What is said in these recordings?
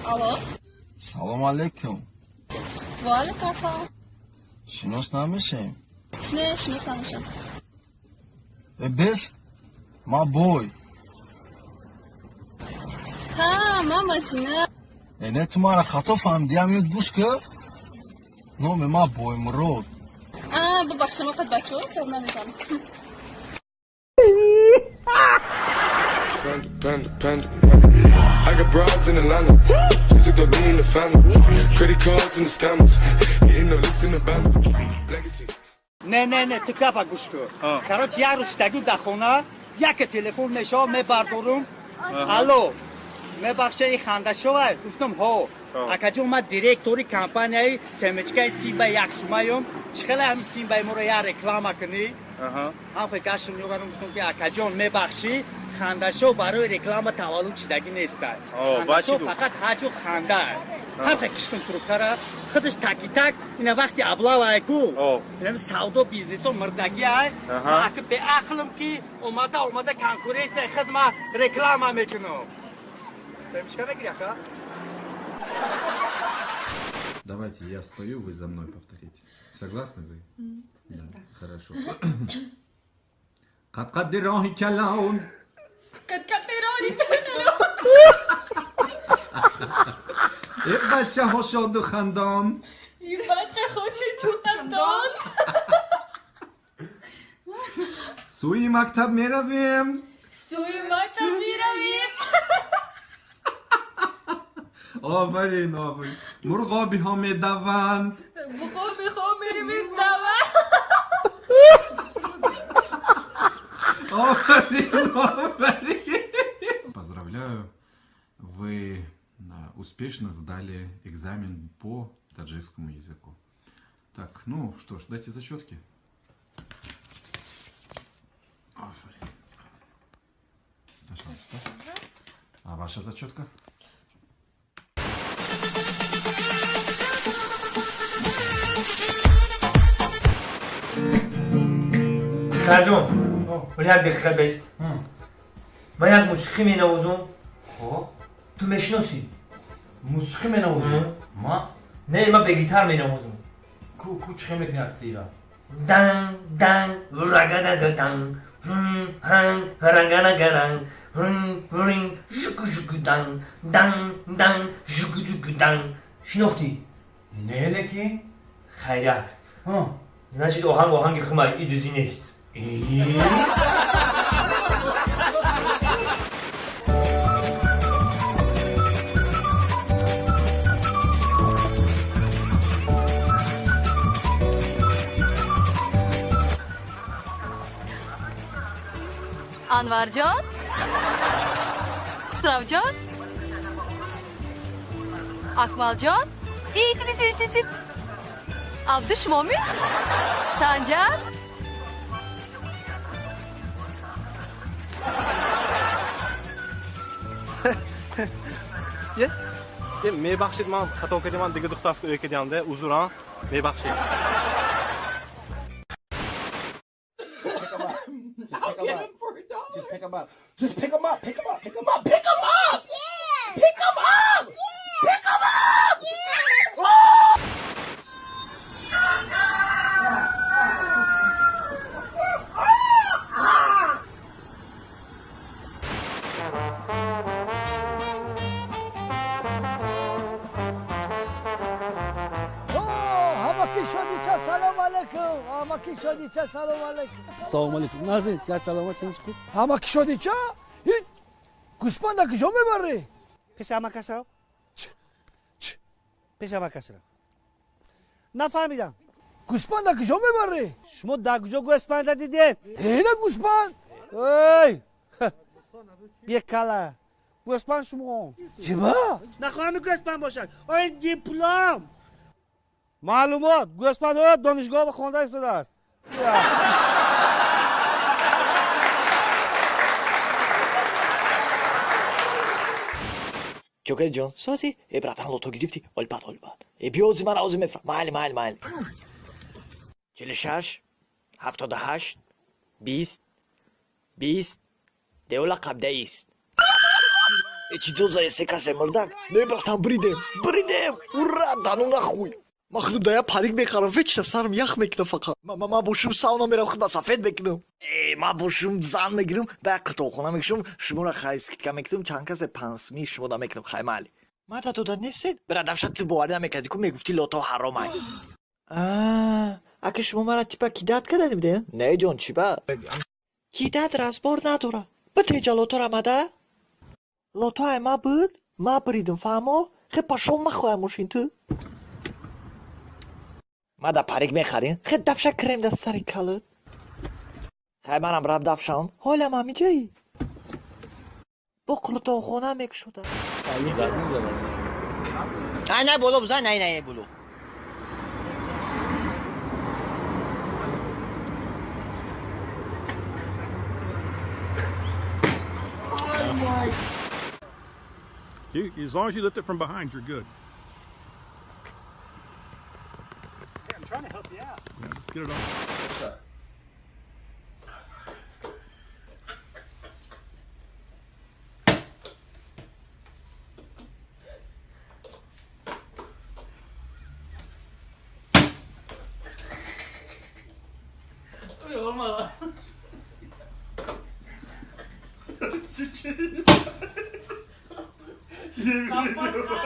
Алло. Салом алейкум. Ва алейкум ассалом. Шинос намешем? Не, шинос намешем. Э, бест, ма бой. Ҳа, ман Мадина. Э, не, ту мара хато фаҳмидӣ, ям ёд гӯш кар. Номи ма Боймурод. А, бубахшед, ман қад бачаҳо кор намезанам. Panda, panda, panda. I got broads in Atlanta. Just took the lean in the family. Credit cards and the scammers. Hitting the licks in the band. Legacies. Не, не, не, ту гапа гӯш кун. Короче, як рӯз шидагӣ дар хона, яке телефон мешава, мебардорум. Алло, мебахша, и хандашовай? Гуфтам, ҳо. Акаҷон, ман директори компанияи семечкаи Симба як сумаём. Чӣ хеле ҳамин Симбаи моро як реклама кунӣ? Ҳам хе гашм ёгарам, гуфтам ки акаҷон, мебахшӣ, хандашов барои реклама таваллуд шидагӣ нестай. Хандашов фақат ҳаҷу ханда. Ҳам хе киштум трубкара, худаш таки так, ина вақти облава ку. Ина савдо бизнесо мирдагӣ ай. Аки беақлм ки омада омада конкуренсияи худ ма реклама мекунам. Семечка мегири, ака? Давайте я спою, вы за мной повторите. Согласны вы? Да, хорошо. Қад-қад роҳи калон. Қад-қад роҳи калон. Э, бачаҳо шоду хандон. И бачаҳо шоду хандон. Сӯи мактаб меравем. Сӯи мактаб меравем. Офарин, офарин. Мурғобиҳо медаванд. Мурғобиҳо медаванд. Офарин, офарин. Поздравляю, вы успешно сдали экзамен по таджикскому языку. Так, ну что ж, дайте зачетки. Офарин. Пожалуйста. А ваша зачетка? Карҷон, вале як дақиқа бест. Ман як мусиқӣ менавозум. Хоб. Ту мешиносӣ? Мусиқӣ менавозум? Ма? Не, ман бе гитар менавозум. Ку ку чӣ хел мекунӣ актира? Дан дан рагадагадан ҳм ҳан раганагаран рин рин жуку жуку дан дан дан жуку жуку дан. Шинохтӣ? Не, лекин. Хайрат. Значит, оҳанг оҳанги хумай, и дузӣ нест. Анварҷон, Хусравҷон, Акмалҷон, исит, исит, исит. Абду шумоми? Санҷар? Е, е, мебахшед, ман хато кардем, ман дига духтар ӯ кардиам, узр, а, мебахшед. Just pick 'em up. Just pick 'em up. Pick 'em up. Pick 'em up. Pick 'em up. Pick 'em up. Pick 'em up. Oh! Ҳамаки шодича, салом алейкум. Ҳамаки шодича, салом алейкум. Салом алейкум. Назин, я саломат, tinch хуб? Ҳамаки шодича? Ҳеҷ гӯспанда куҷо мебарӣ? Пеши ҳамакашро? Пеши ҳамакашро. Нафаҳмидам. Гӯспанда куҷо мебарӣ? Шумо дар куҷо гӯспанда дидед? Ина гӯспанд. Ой! Бекала. Гӯспанд шумо. Чиба? Нахоҳам гӯспанд бошад. Ой, диплом. Маълумот, гӯспандҳо донишгоҳ хонда истодааст. Чокари ҷон, сози? Э, братан, лото гирифтӣ? Оли бад, оли бад. Э, биёзи ман ози мефра. Майли, майли, майли. 46, 78, 20, 20, девла қабдаист. Чӣ то за се касе мурдак? Не, братан, бридем, бридем, ура, да ну нахуй. Ман худам да як парик мехарам, вечно сарам ях мекунам фақат. Ман бошум сауна мерам, худам сафед мекунам. Э, ман бошум зан мегирам, ба як қитолхона мекушам, шуморо хай скидка мекунам, чанд касе пансми шумо да мекунам, хай майли. Ман да дода нестед? Бира давша ту боварӣ намекардӣ, ку мегуфтӣ лото ҳаром ай. Ака шумо мара типа кидать кардадим де? Не ҷон, чӣ ба? Кидать разбор надора. Битеҷа лотора мада? Лото ай ма буд, ма бридим, фаҳмо? Хе пошёл нахуй ай мошин ту. Ма да парик мехарем? Хе давша крем да сари калат. Хай манам раб давшам. Ҳолам ҳамиҷаи. Бо қулутонхона мекушода. Ай най боло бизан, най най боло. You, as long as you lift it from behind, you're good. Hey, I'm trying to help you out. Yeah, just get it off. Olmadı. Sikeyim. Yemin ediyorum.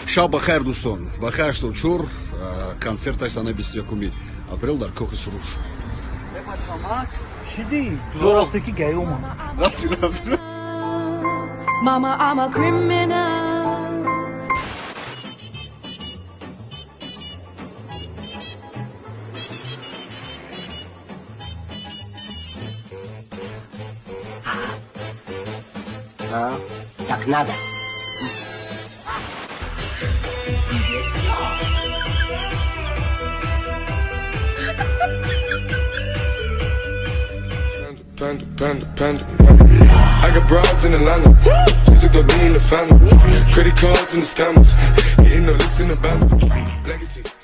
Шаб бахайр, дӯстон, ба хайр 84 консерташ санаи 21 апрел дар Кохи Суруш. Шиди ду рафта ки гаи омад. Рафти, рафти. Mama, I'm a criminal. А? Так надо. Panda, panda, panda. I got broads in Atlanta. Just took the lean in the family. Credit cards and the scammers. Hitting the licks in the band. Legacies.